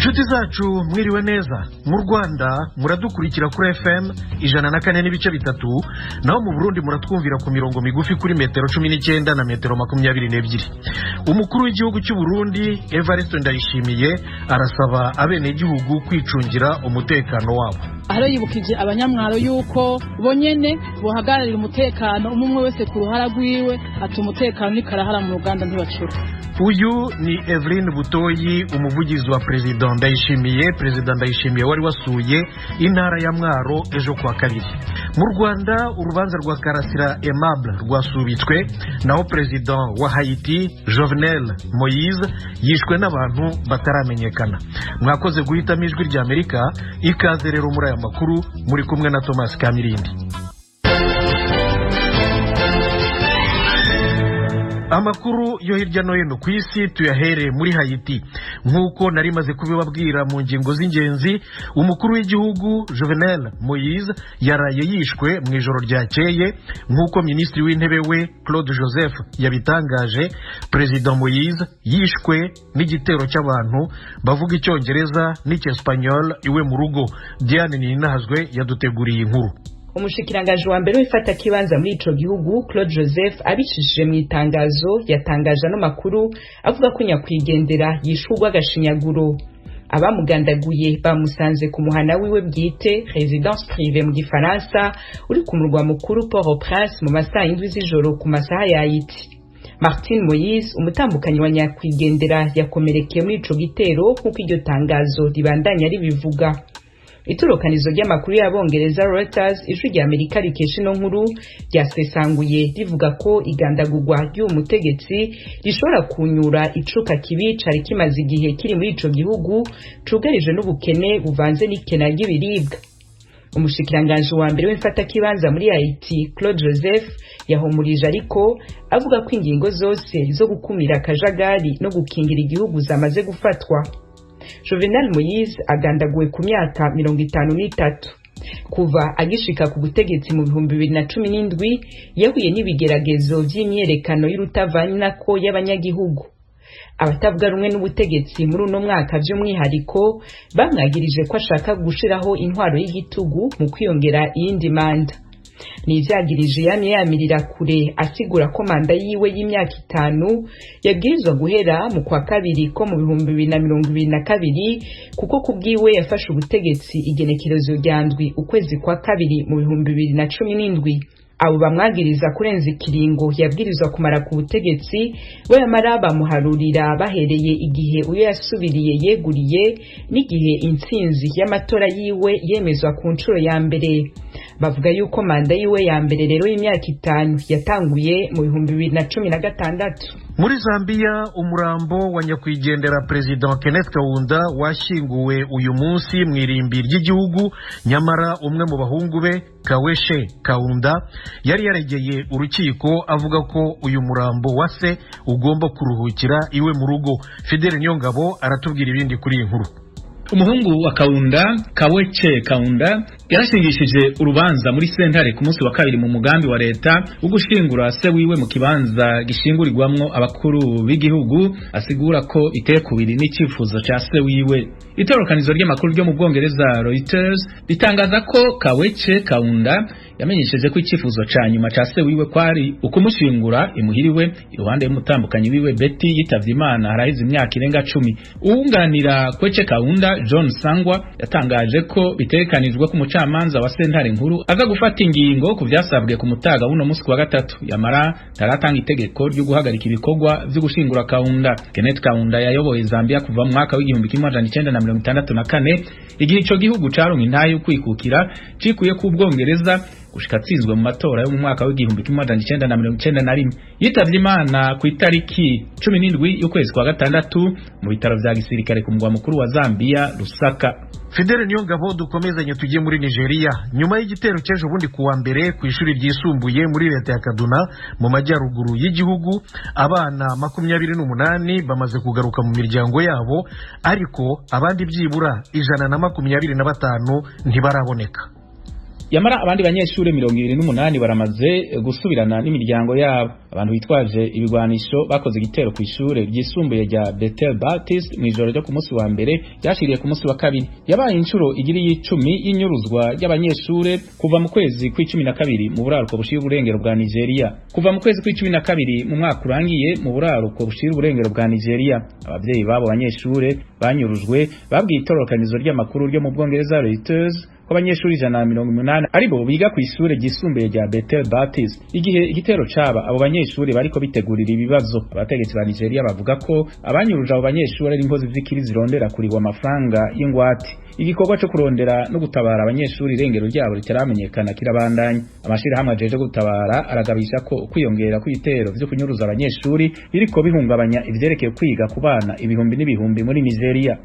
Inshuti zacu, mwiriwe neza. Mu Rwanda muradukurikira kuri FM 104.3, naho mu Burundi muratwumvira ku mirongo migufi kuri metero 19 na metero 22. Umukuru w'igihugu cy'u Burundi, Evariste Ndayishimiye, arasaba abenegihugu kwicungira umutekano wabo. Aho yibukije Abanyamwaro yuko bonyene bohagararira umutekano, umwe umwe wese ku ruhara rwiwe, ati umutekano ni karahara mu ruganda ntibacura. Uyu ni Evelyn Butoyi, umuvugizi wa Perezida Ndayishimiye. Perezida Ndayishimiye wari wasuye intara ya Mwaro ejo kuwa kabiri. Mu Rwanda, urubanza rwa Karasira Aimable rwasubitswe, naho Perezida wa Haiti, Jovenel Moise, yishwe n'abantu bataramenyekana. Mwakoze guhitamo Ijwi rya Amerika. Ikaze rero muri aya makuru, muri kumwe na Thomas Kamirindi. Amakuru yo hirya no hino ku isi tuyahereye muri Hayiti. Nk'uko nari maze kubibabwira mu ngingo z'ingenzi, umukuru w'igihugu Jovenel Moise yaraye yishwe mu ijoro ryakeye, nk'uko Minisitiri w'Intebe we, Claude Joseph, yabitangaje. Perezida Moise yishwe n'igitero cy'abantu bavuga Icyongereza n'Icyesipanyol iwe mu rugo. Diane Ninahazwe yaduteguriye inkuru. Umushikirangaji wa mbere w'ifatakibanza muri ico gihugu, Claude Joseph, abicishije mu itangazo, yatangaje ano makuru avuga ko nyakwigendera yishwe urw'agashinyaguro. Abamugandaguye bamusanze ku muhana wiwe bwite, résidence privée mu Gifaransa, uri ku murwa mukuru Port-au-Prince, mu masaha 7 z'ijoro ku masaha ya Haiti. Martine Moise, umutambukanyi wa nyakwigendera, yakomerekeye muri ico gitero, nk'uko iryo tangazo ribandanya ribivuga. Itorokanizo ry'amakuru y'Abongereza Reuters, Ijwi rya Amerika rikesha ino nkuru, ryasesanguye rivuga ko igandagurwa ry'uwo mutegetsi rishobora kunyura icuka kibi cari kimaze igihe kiri muri ico gihugu cugarije n'ubukene buvanze n'ikena ry'ibiribwa. Umushikiranganji wa mbere w'imfatakibanza muri Haiti, Claude Joseph, yahumurije ariko avuga ko ingingo zose zo gukumira akajagari no gukingira igihugu zamaze gufatwa. Jovenel Moise agandaguwe ku myaka 53. Kuva agishika ku butegetsi mu 2017, yahuye n'ibigeragezo vy'imyerekano y'urutavanako y'abanyagihugu. Abatavuga rumwe n'ubutegetsi muri uno mwaka vy'umwihariko bamwagirije ko ashaka gushiraho intwaro y'igitugu mu kwiyongera iyindi manda. Nivyagirije yamye yamirira kure, asigura ko manda yiwe y'imyaka 5 yabwirizwa guhera mu kwa kabiri ko mu 2022, kuko kubwiwe yafashe ubutegetsi igenekerezo rya 7 ukwezi kwa kabiri mu 2017. Abo bamwagiriza kurenza ikiringo yabwirizwa kumara ku butegetsi bo yamara bamuharurira bahereye igihe uyo yasubiriye yeguriye n'igihe intsinzi y'amatora yiwe yemezwa ku nshuro ya mbere. Bavuga yuko manda yiwe ya mbere rero y'imyaka 5 yatanguye mu 2016. Muri Zambia, umurambo wa nyakwigendera Perezida Kenneth Kaunda washyinguwe uyu munsi mu irimbi ry'igihugu. Nyamara umwe mu bahungu be, Kaweshe Kaunda, yari yaregeye urukiko avuga ko uyu murambo wa se ugomba kuruhukira iwe mu rugo. Fidele Niyongabo aratubwira ibindi kuri iyi nkuru. Umuhungu wa Kaunda, Kawece Kaunda, yarashingishije urubanza muri sentare ku munsi wa kabiri mu mugambi wa leta wo gushingura se wiwe mu kibanza gishingurirwamwo abakuru b'igihugu, asigura ko iteye kubiri n'icyifuzo ca se wiwe. Itorokanizo ry'amakuru ryo mu Bwongereza Reuters ritangaza ko Kawece Kaunda yamenyesheje ko icyifuzo ca nyuma ca se wiwe kwari ukumushingura imuhiriwe iruhande y'umutambukanyi wiwe Betty, yitavye Imana haraheze imyaka irenga 10. Uwunganira Kwece Kaunda, John Sangwa, yatangaje ko bitegekanijwe ko umucamanza wa sentare nkuru aza gufata ingingo ku vyasabwe ku mutaga w'uno musi wa gatatu, yamara taratanga itegeko ryo guhagarika ibikorwa vyo gushingura Kaunda. Kenneth Kaunda yayoboye Zambia kuva mu mwaka w'1964, igihe ico gihugu caronka intahe yo kwikukira cikuye ku Bwongereza, gushika atsinzwe mu matora yo mu mwaka w'1991. Yitavye Imana ku itariki 17 y'ukwezi kwa gatandatu mu bitaro vya gisirikare ku mugwa mukuru wa Zambia, Lusaka. Fidele Niyongabo, dukomezanye tujye muri Nigeria. Nyuma y'igitero cy'ejo bundi kuwa mbere ku ishuri ryisumbuye muri leta ya Kaduna mu majyaruguru y'igihugu, abana 28 bamaze kugaruka mu miryango yabo, ariko abandi byibura 125 ntibaraboneka. Yamara abandi banyeshure 28 baramaze gusubirana n'imiryango yabo. Abantu bitwaje ibigwanisho bakoze igitero ku ishure ryisumbuye rya Bethel Baptist mw'ijoro ryo ku munsi wa mbere ryashiriye ku munsi wa kabiri. Yabaye inshuro igiri y'icumi y'inyuruzwa ry'abanyeshure kuva mu kwezi kw'icumi na kabiri mu buraruko bushira uburengero bwa Nigeria. Kuva mu kwezi kw'icumi na kabiri mu mwaka urangiye mu buraruko bushira uburengero bwa Nigeria. Abavyeyi babo banyeshure banyurujwe babwiye itororokanizo ry'amakuru ryo mu Bwongereza Reuters ko abanyeshuri 180 aribo biga ku ishure ryisumbuye rya Bethel Baptist. Igihe igitero caba, abo banyeshuri bariko bitegurira ibibazo. Abategetsi ba Nigeria bavuga ko abanyuruje abo banyeshuri ari inkozi z'ikiri zirondera kurihwa amafaranga y'ingwate. Igikorwa co kurondera no gutabara abanyeshuri irengero ryabo ritaramenyekana kirabandanya. Amashirahamwe ajeje gutabara aragabisha ko kwiyongera kw'ibitero vyo kunyuruza abanyeshuri biriko bihungabanya ivyerekeye kwiga ku bana ibihumbi n'ibihumbi muri Nigeria.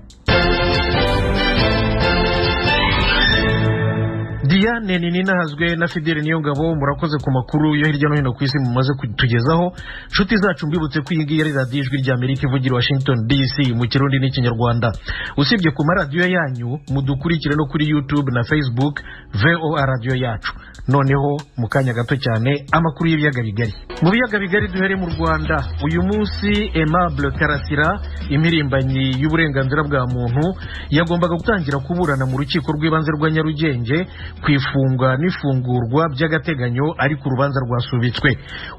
Diane Nininahazwe na Fidele Niyongabo, murakoze ku makuru yo hirya no hino ku isi mumaze kutugezaho. Nshuti zacu, mbibutse ko iyi ngiyi ari radiyo Ijwi rya Amerika ivugira Washington DC mu Kirundi n'Ikinyarwanda. Usibye ku maradiyo yanyu, mudukurikire no kuri YouTube na Facebook, VOA Radiyo Yacu. Noneho mu kanya gato cyane, amakuru y'ibiyaga bigari. Mu biyaga bigari duhere mu Rwanda. Uyu munsi Aimable Karasira, impirimbanyi y'uburenganzira bwa muntu, yagombaga gutangira kuburana mu rukiko rw'ibanze rwa Nyarugenge ku ifunga n'ifungurwa by'agateganyo, ariko urubanza rwasubitswe.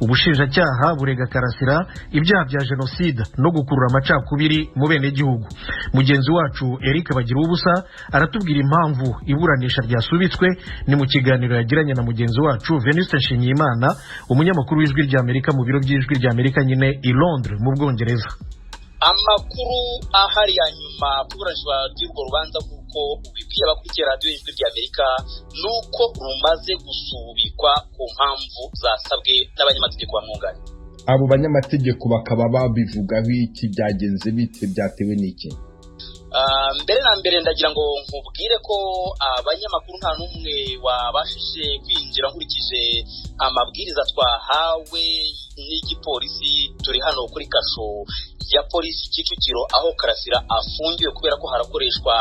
Ubushinjacyaha burega Karasira ibyaha bya jenoside no gukurura amacakubiri mu benegihugu. Mugenzi wacu Eric Bagiruwubusa aratubwira impamvu iburanisha ryasubitswe. Ni mu kiganiro yagiranye na mugenzi wacu Venuste Nshimiyimana, umunyamakuru w'Ijwi ry'Amerika mu biro by'Ijwi ry'Amerika nyine i Londres mu Bwongereza. Amakuru ahari ya nyuma ku iburanishwa ry'urwo rubanza, nk'uko ubibwiye abakurikiye radiyo Ijwi ry'Amerika, ni uko rumaze gusubikwa ku mpamvu zasabwe n'abanyamategeko bamwunganira. Abo banyamategeko bakaba babivugaho iki? Byagenze bite? Byatewe n'iki? Mbere na mbere, ndagira ngo nkubwire ko abanyamakuru nta n'umwe wabashije kwinjira nkurikije amabwiriza twahawe n'igipolisi. Turi hano kuri kasho ya polisi Kicukiro aho Karasira afungiwe, kubera ko harakoreshwa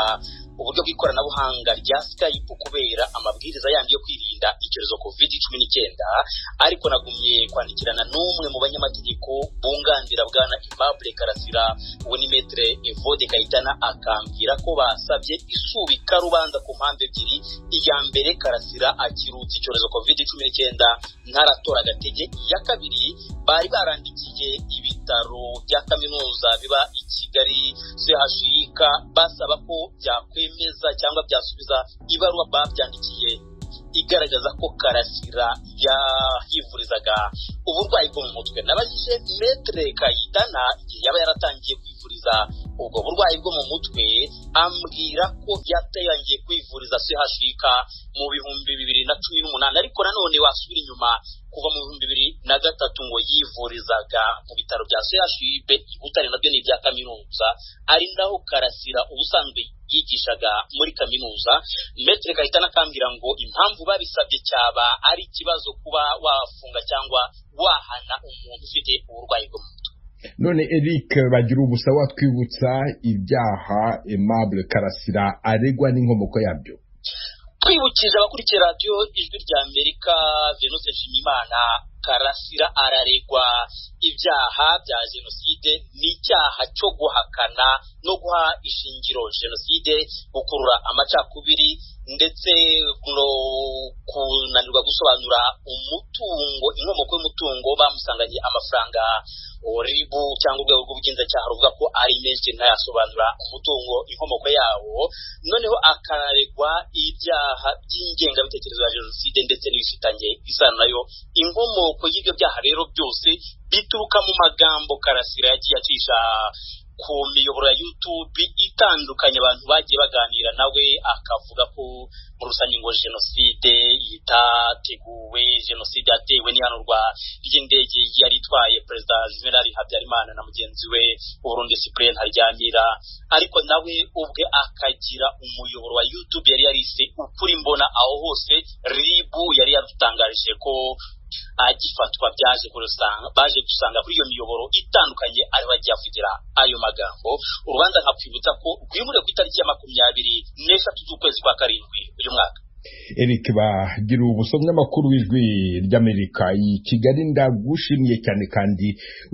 uburyo bw'ikoranabuhanga rya Skype kubera amabwiriza yandi yo kwirinda icyorezo COVID-19. Ariko nagumye kwandikirana n'umwe mu banyamategeko bunganira bwana Aimable Karasira, uwo ni Maître Evode Kayitana, akambwira ko basabye isubika rubanza ku mpamvu ebyiri. Iya mbere, Karasira akirutse icyorezo COVID-19, ntaratora agatege. Iya kabiri, bari barandikiye ibitaro bya kaminuza biba i Kigali, CHUK, basaba ko byakwemeza cyangwa byasubiza ibaruwa babyandikiye igaragaza ko Karasira yahivurizaga uburwayi bwo mu mutwe. Nabajije Maître Kayitana igihe yaba yaratangiye kwivuriza ubwo burwayi bwo mu mutwe, ambwira ko yatangiye kwivuriza CHUK mu 2018, ariko nanone wasubira inyuma kuva mu 2003 ngo yivurizaga mu bitaro bya CHUB i Butare, nabyo ni ibya kaminuza, ari naho Karasira ubusanzwe yigishaga muri kaminuza. Maître Kayitana akambwira ngo impamvu babisabye cyaba ari ikibazo kuba wafunga cyangwa wahana umuntu ufite uburwayi bwo mu mutwe. None Eric Bagira Ubusa, watwibutsa ibyaha Aimable Karasira aregwa n'inkomoko yabyo? Twibukije abakurikiye radiyo Ijwi rya Amerika, Venuste Nshimiyimana, Karasira araregwa ibyaha bya jenoside n'icyaha cyo guhakana no guha ishingiro jenoside, gukurura amacakubiri, ndetse no kunanirwa gusobanura umutungo, inkomoko y'umutungo. Bamusanganye amafaranga, RIB cyangwa urwego rw'ubugenzacyaha ruvuga ko ari menshi, ntayasobanura umutungo inkomoko yawo. Noneho akanaregwa ibyaha by'ingengabitekerezo ya jenoside ndetse n'ibifitanye isano nayo. Inkomoko y'ibyo byaha rero byose bituruka mu magambo Karasira yagiye acisha ku miyoboro ya YouTube itandukanye, abantu bagiye baganira nawe, akavuga ko muri rusange ngo jenoside itateguwe, jenoside yatewe n'ihanurwa ry'indege yari itwaye Perezida Juvenal Habyarimana na mugenzi we Burundi Cyprien Ntaryamira. Ariko nawe ubwe akagira umuyoboro wa YouTube yari yarise Ukuri Mbona. Aho hose RIB yari yadutangarije ko agifatwa byaje kurusanga, baje gusanga kuri iyo miyoboro itandukanye ariho agiye avugira ayo magambo. Urubanza nkakwibutsa ko rwimuriwe ku itariki ya 23 z'ukwezi kwa karindwi uyu mwaka. Eric Bagira ubusomye amakuru w'Ijwi ry'Amerika i Kigali, ndagushimiye cyane kandi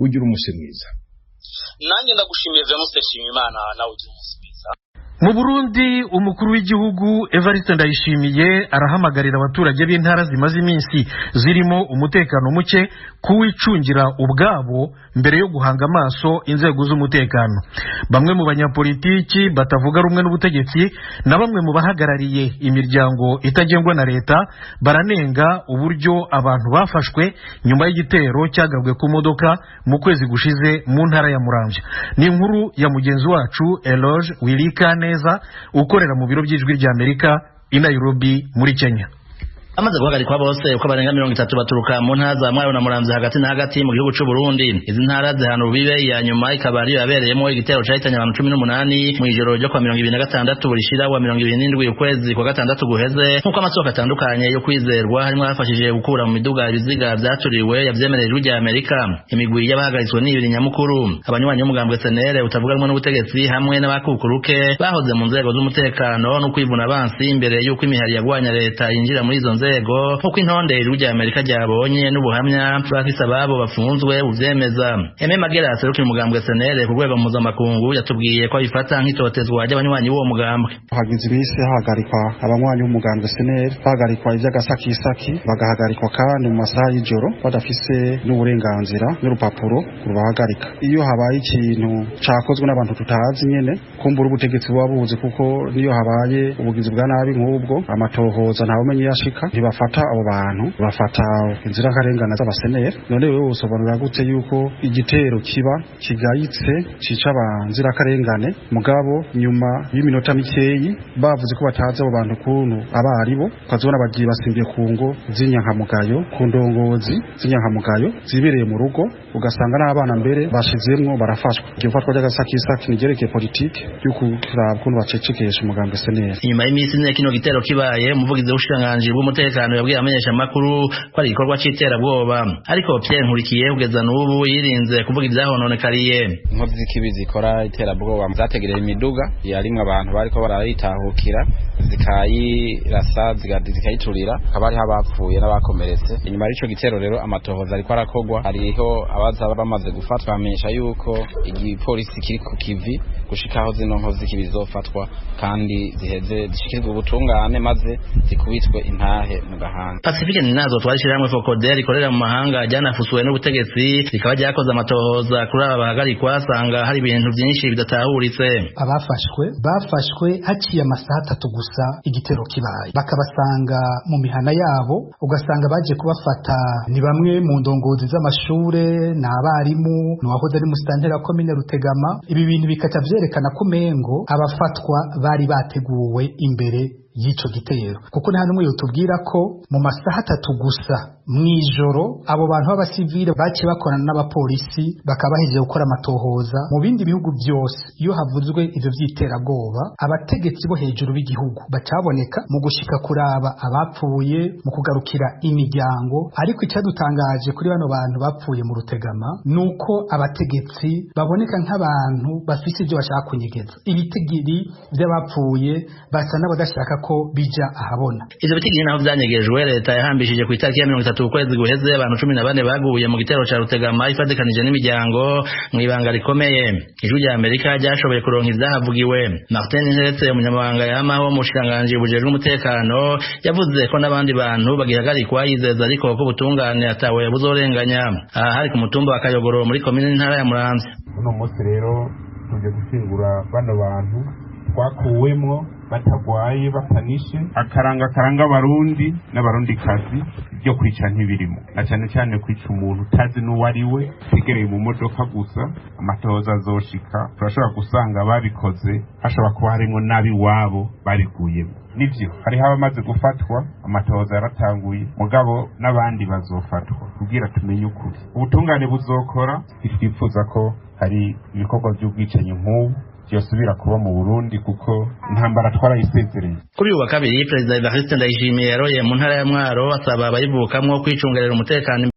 ugira umunsi mwiza. Nanjye ndagushimiye Venuste Nshimiyimana, nawe ugira umunsi mwiza. Mu Burundi, umukuru w'igihugu Evariste Ndayishimiye arahamagarira abaturage b'intara zimaze iminsi zirimo umutekano muke kuwicungira ubwabo mbere yo guhanga amaso inzego z'umutekano. Bamwe mu banyapolitiki batavuga rumwe n'ubutegetsi na bamwe mu bahagarariye imiryango itagengwa na leta baranenga uburyo abantu bafashwe nyuma y'igitero cyagabwe ku modoka mu kwezi gushize mu ntara ya Muramvya. Ni inkuru ya mugenzi wacu Eloge Wirikane ukorera mu biro by'Ijwi ry'Amerika i Nairobi muri Kenya. Amaze guhagarikwa bose uko barenga 30 baturuka mu ntara za Mwaro na Muramvya hagati na hagati mu gihugu c'u Burundi. Izi ntara zihana urubibe, iya nyuma ikaba ariyo yabereyemo igitero cahitanye abantu 18 mu ijoro ryo kwa 26 burishira wa 27 ukwezi kwa gatandatu guheze, nk'uko amasoko atandukanye yo kwizerwa harimwo abafashije gukura mu miduga ibiziga vyaturiwe yavyemereye Ijwi rya Amerika. Imigwi y'abahagaritswe ni ibiri nyamukuru: abanywanyi b'umugambwe CNL utavuga rumwe n'ubutegetsi hamwe n'abakukuruke bahoze mu nzego z'umutekano no kwivuna abansi imbere y'uko imihari yagwanya leta yinjira muri izo nzego, nk'uko intonde Ijwi rya Amerika ryabonye n'ubuhamya bafise ababo bafunzwe buvyemeza. Aime Magera aserukira umugambwe CNL ku rwego mpuzamakungu yatubwiye ko abifata nk'itotezwa ry'abanywanyi b'uwo mugambwe. Hagize iminsi hahagarikwa abanywanyi b'umugambwe CNL, bahagarikwa ivy'agasakisaki, bagahagarikwa kandi mu masaha y'ijoro badafise n'uburenganzira n'urupapuro rubahagarika. Iyo habaye ikintu cakozwe n'abantu tutazi nyene, kumbura ubutegetsi buba buzi, kuko niyo habaye ubugizi bwa nabi nk'ubwo amatohoza ntawumenye iyo ashika, ntibafata abo bantu, bafata inzirakarengane z'abaseneri. None wewe usobanura gute yuko igitero kiba kigayitse cica abanzirakarengane, mugabo nyuma y'iminota mikeyi bavuze ko batazi abo bantu kuntu aba aribo, ukazibona bagiye basimbiye ku ngo z'inyankamugayo, ku ndongozi z'inyankamugayo zibereye mu rugo, ugasanga n'abana mbere bashizemwo barafashwa. Iryo fatwa ry'agasakisaki nigerekeye politike yo kuraba ukuntu bacecekesha umugambwe seneri. Inyuma y'iminsi ine kino gitero kibaye, umuvugizi w'ubushikiranganji bw'umutekano yabwiye abamenyesha amakuru ko ari igikorwa c'iterabwoba, ariko Pierre Nkurikiye kugeza n'ubu yirinze kuvuga ivyahononekariye. Inkozi z'ikibi zikora iterabwoba zategereye imiduga yarimwe abantu bariko barayitahukira, zikayirasa, zikayiturira, hakaba hariho abapfuye n'abakomeretse. Inyuma y'ico gitero rero amatohoza ariko arakorwa, hariho abaza bamaze gufatwa. Bamenyesha yuko igipolisi kiri ku kivi gushika aho zino nkozi z'ikibi zizofatwa kandi ziheze zishikirizwe ubutungane maze zikubitwe intahe mu gahanga. Pacifique Ninazo twari hamwe Focodel rikorera mu mahanga ryanafusuwe n'ubutegetsi rikaba ryakoze amatohoza kuri aba bahagarikwa, asanga hari ibintu byinshi bidatahuritse. Abafashwe bafashwe haciye amasaha 3 gusa igitero kibaye, bakabasanga mu mihana yabo, ugasanga baje kubafata ni bamwe mu ndongozi z'amashure, ni abarimu, ni uwahoze ari musitanteri wa komine Rutegama. Ibi bintu bikaca vyerekana ko umengo abafatwa bari bateguwe imbere y'ico gitero, kuko nta n'umwe yotubwira ko mu masaha 3 gusa mw'ijoro abo bantu b'abasivile baciye bakorana n'abapolisi bakaba bahejeje gukora amatohoza. Mu bindi bihugu byose iyo havuzwe ivyo vy'iterabwoba, abategetsi bo hejuru b'igihugu bacaboneka mu gushika kuraba abapfuye, mu kugarukira imiryango. Ariko icyadutangaje kuri bano bantu bapfuye mu Rutegama nuko abategetsi baboneka nk'abantu bafise ivyo bashaka kunyegeza. Ibitigiri vy'abapfuye basa n'abadashaka ko bija ahabona. Ivyo bitigiri naho vyanyegejwe, leta yahambishije ku itariki ya 30 ukwezi guheze abantu 14 baguye mu gitero ca Rutegama ifatikanije n'imiryango mw'ibanga rikomeye. Ijwi rya Amerika ryashoboye kuronka ivyahavugiwe. Martin Nteretse, umunyamabanga yamaho mu bushikiranganji bujejwe umutekano, yavuze ko n'abandi bantu bagihagarikwa, yizeza ariko ko ubutungane atawe buzorenganya. Aha hari ku mutumba wa Kayogoro muri komine n'intara ya Muramvya. Uno munsi rero tuje gushingura bano bantu twakuwemwo batagwaye batanishe, akaranga karanga abarundi n'abarundikazi ibyo kwica ntibirimo, na cyane cyane kwica umuntu utazi n'uwo ari we, utegereye mu modoka gusa. Amatohoza azoshika turashobora gusanga babikoze hashobora kuba harimo n'ab'iwabo babiguyemo. Nivyo hariho abamaze gufatwa, amatohoza yaratanguye, mugabo n'abandi bazofatwa kugira tumenye ukuri. Ubutungane buzokora. Ntitwifuza ko hari ibikorwa by'ubwicanyi nk'ubu byosubira kuba mu Burundi, kuko intambara twarayisezereye. Kuri uyu wa kabiri, Perezida Evariste Ndayishimiye yaroye mu ntara ya Mwaro asaba abayivukamwo kwicungerera umutekano.